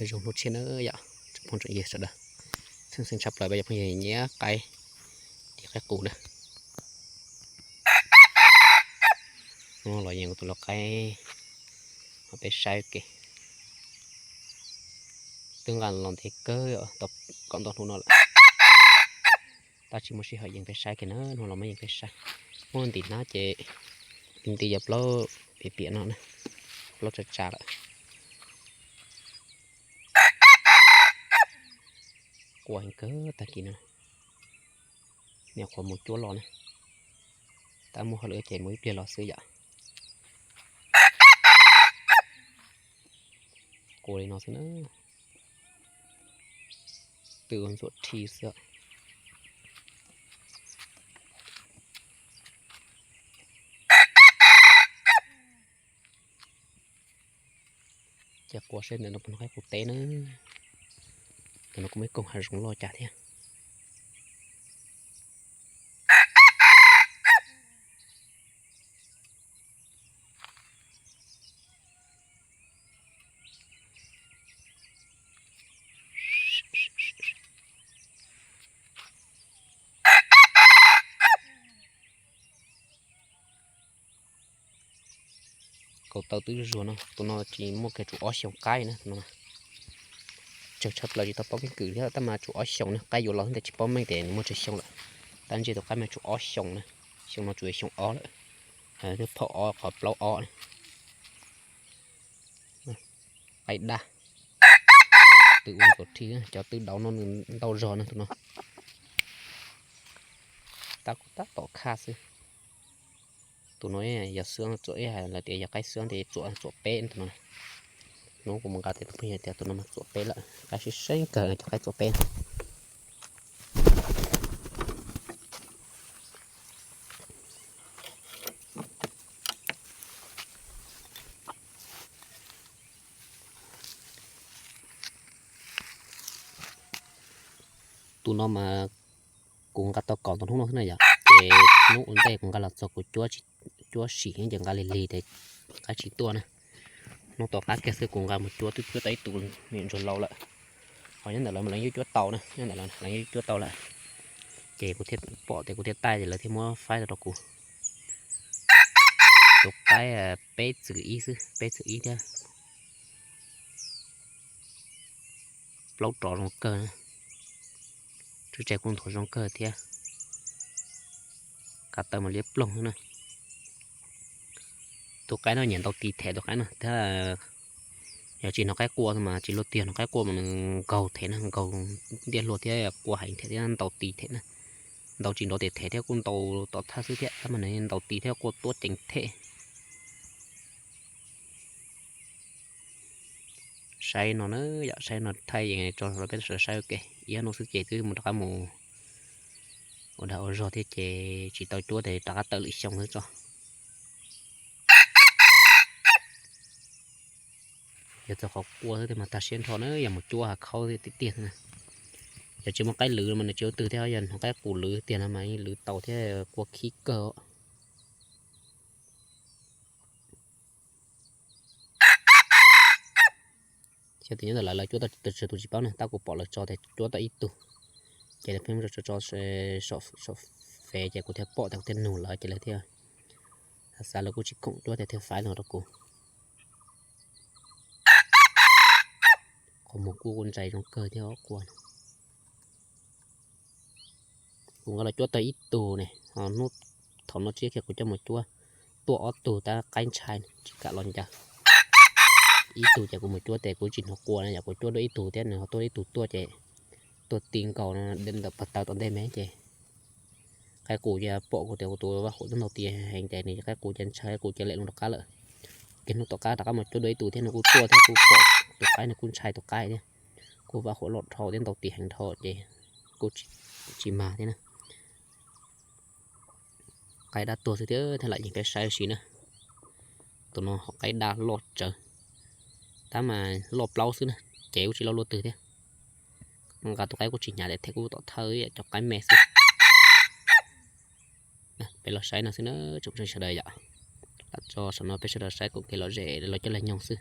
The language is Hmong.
Zoo hnub tshiab na yom tsoom phooj tsoom ywg sawv daws. Tshwj xeeb tshaj plaws peb cov phooj ywg nyiam qaib, nyiam qaib qus na. Hnub no los yees kuv tus lau qaib, peb saib ke. Twb nqa los ntev kawg, tau kaum ntau hnub no lawm. Tab tsis muaj sij hawm yees peb saib kiag na, hnub no los muab yees peb saib. Muab ntim hnab ces nti nti yog plaub piam piam no na, plaub tsa tsa lawm. Qua heev kawg tag kis no, nyuam qhuav mus cuab los na. Tab muaj hauj lwm ces mus ib pliag los xwb yom. Qua li no xwb na. Tw ua ntxuam rhi xwb. Ces qua seb ntawm no puas hnov qaib qus teb na. Ntawm no kuj muaj ib koog hav zoov loj cas thiab. Kaum tawm twb zuag no, tus no tsis muaj kiag, tshuav ob xyoos qaib na tus no. Tsawg tshaj plaws tsis tau paub keeb kwm thiab tab mas tshuav ob xyoos na, qaib yuav los xwb ntawd tsis paub meej tias nws muaj tsawg xyoo lawm. Tab ntshe tus qaib mas tshuav ob xyoos na, xyoo no tshuav xyoo ob lawm. Twb phom ob qhov plaub ob. Qaib daj, tw ua ntxuam rhi, cov tw dauv no nws ntau zog na tus no. Tab kuv tab tom khaj xwb. Tus no yog xwb txuam ib hais lawv tias yog qaib xwb ces txuam txuam peb tus no. Hnub kuv mus nqa tes tus phooj ywg tias tus no mas txuam peb lawm, qaib sib seeb kawg cov qaib txuam peb. Tus no mas kuv nqa tau kaum ntau hnub no xwb na yom, ces hnub ua ntej kuv nqa los txog kuv cuab sim ces nqa lig lig ces qaib tsis tuaj na. Hnub tom qab kiag xwb kuv nqa mus cuab twb cuab tau ib tus me ntsuag laus lawm. Ho nyob ntawm lawv mas lawv yeej cuab tau na, nyob ntawm lawv lawv yeej cuab tau lawm. Ces kuv thiaj pom tias kuv thiaj taij ces lawv thiaj muab faib tau rau kuv. Tus qaib peb txwm ib xwb, peb txwm ib thiab. Plaub rov zoo kawg, tswb tsev kuj nthuav zoo kawg thiab. Kav taw mas liab ploog xwb na. Tus qaib no nyiam ntaus tis them tus qaib no thiab. Yog tsis hnov qaib qua mas tsis luaj tiag, hnov qaib qua mas nws nkaug them na, nkaug ntiaj hlua thiab qua heev them thiab ntaus tis them na. Ntaus tsis nrov tes them thiab kuj ntaus tom thawj xwb thiab, tab mas nws ntaus tis thiab qua tuab ceev them. Saib no na yom, saib no thaij yees tso rau peb sawv daws saib ua ke. Ib ob hnub xwb ces twb mus rov qab mus ua dag ua zog thiab ces tsis tau cuab ces rov qab tawm lwm xyoo xwb tso. Yog txog qhov qua xwb mas tag siab nrho na, yog mus cuab hav khaub tiag tiag na. Yog tsis muaj qaib lwm mas nws tsis ua twg thiab, yog hnov qaib qus lwm tiag no mas yeej lwm tau thiab, qua khib kawg. Xyov tias nyob ntawm lawv lawv cuab tau tsawg tus tsis paub na, tab kuv pom lawv tso tias cuab tau ib tug, ces lawv pheej muab tso tso saum fev ces kuv thiaj pom tias kuv thiaj nug lawv ces lawv thiaj xav lawv kuj tsis khoom cuab tias thiaj faib los rau kuv. Qhov muag kuj ntsais zoo kawg thiab qua no. Kuv nqa los cuab tau ib tug ne, ho hnub thaum no tshiab kiag kuv coj mus cuab tuaj ob tug tab qaib ntshai tsis kam los ncaws. Ib tug ces kuv mus cuab tes kuv tsis hnov qua na, yog kuv cuab dua ib tug thiab nws ho tuaj ib tug tuaj ces tuaj ti nkaus ntawm pag taw tom ntej me ces qaib qus ces pom kuv tias kuv tus vaj huam twb ntaus tis heev ces nws qaib qus ces ntshai, qaib qus ces lem loo rov qab lawm. Ces hnub tom qab rov qab mus cuab dua ib tug thiab nws kuj tuaj thiab kuj pom tus qaib nws kuj ntshai tus qaib thiab, kuj vaj huam loj dhau thiab ntaus tis heev dhau ces kuj tsis mag thiab na. Qaib dab tuag xwb thiab thiaj lam yees peb saib ua si na. Tus no ho qaib dab loj tsawv, tab mas loj plaub xwb na, ces kuj tsis loj luaj twg thiab. Nqa tus qaib kuj tsis hnyav, them kuj tom thawj cov qaib me xwb. Peb los saib no xwb na tsoom phooj ywg sawv daws yom. Lam tso saum no peb sawv daws saib koom kev lom zem los coj los nyoog xwb.